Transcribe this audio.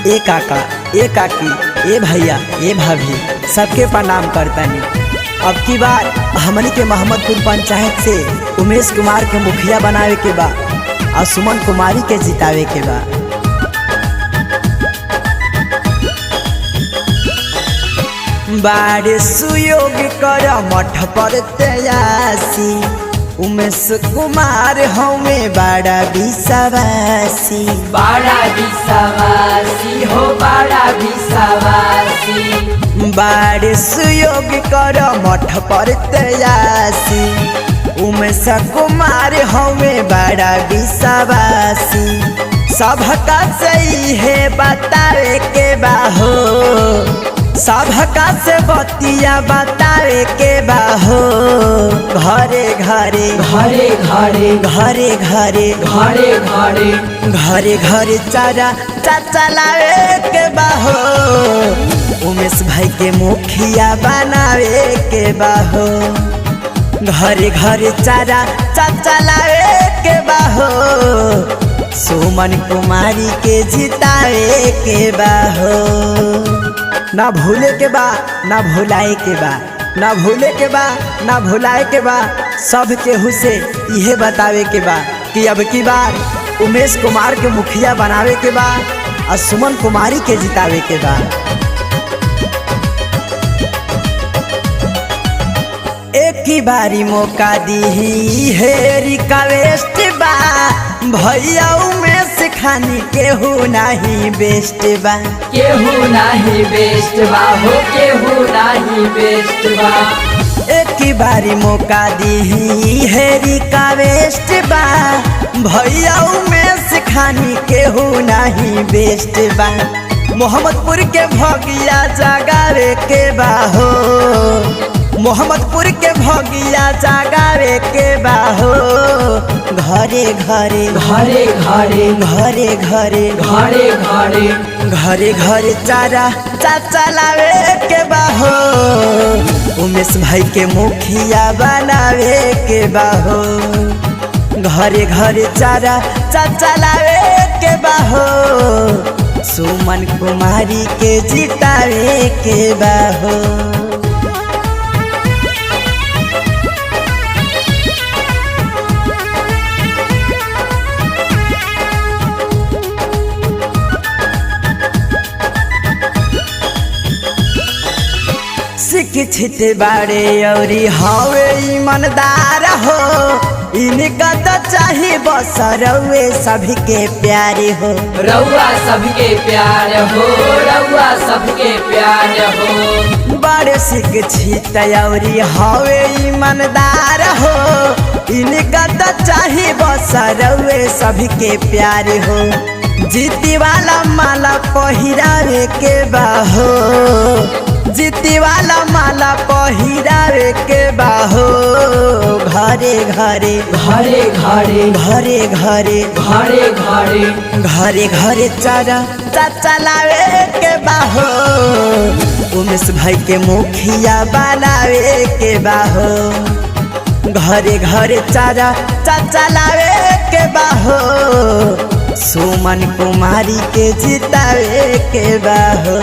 ए काका, ए काकी, ए भैया, ए भाभी, सबके प्रणाम करतानी। अब की बार हमनी के मोहम्मदपुर पंचायत से उमेश कुमार के मुखिया बनावे के बा और सुमन कुमारी के जितावे के बा। बारिश सुयोग कर मठ पर तयासी, उमेश कुमार हमें बड़ा विश्वासी। बड़ा विश्वासी हो, बड़ा विश्वासी। बारिश योग कर मठ पर तयासी, उमेश कुमार हमें बड़ा विश्वासी। सबका सही है बतावे के बाहो, सबका से बतिया बतावे के बाहो। घरे घरे, घरे घरे, घरे घरे, घरे घरे, घरे घरे चारा चाचा लावे के बाहो, उमेश भाई के मुखिया बनावे के बाहो। घरे घरे चारा चाचा लावे के बाहो, सुमन कुमारी के जितावे के बाहो। ना भूले के बा, ना भुलाए के बा, ना भूले के बा, ना भुलाए के बा। सब केहू से इहे बतावे के बा कि अब की बार उमेश कुमार के मुखिया बनावे के बा और सुमन कुमारी के जितावे के बा। एक ही बारी मौका दी हे रिक्वेस्ट बा, भैया उमेश खानी केहू नहीं बेस्ट बा। केहू नाही बेस्ट बा हो, केहू नाही बेस्ट बा। एक ही बारी मौका दी हे रिक्वेस्ट बा, भैया उमेश खानी केहू नहीं बेस्ट बा। मोहम्मदपुर के भगिया जगावे के बा हो, मोहम्मदपुर के भगिया जगावे के बा हो। घरे घरे, घरे घरे, घरे घरे, घरे घरे, घरे घरे चारा चाचा लावे के बाहो, उमेश भाई के मुखिया बनावे के बाहो। घरे घरे चारा चाचा लावे के बाहो, सुमन कुमारी के जितावे के बाहो। शिक्षित बाड़े औरी हवे ईमानदार हो, इनका तो चाही बस रउए सभी के प्यारे हो। रउआ सबके प्यार हो, रउआ सबके प्यार हो। बड़े शिक्षित औरी हवे ईमानदार हो, इनका तो चाही बस रउए सभी के प्यारे हो। जीती वाला माला पहिरावे के बाहो, जीती वाला माला पहिरावे के बाहो। घरे घरे, घरे घरे, घरे घरे, घरे घरे, घरे घरे चारा चाचा लावे के बाहो, उमेश भाई के मुखिया बनावे के बाहो। घरे घरे चारा चाचा लावे के बाहो, सुमन कुमारी के जितावे के बाहो।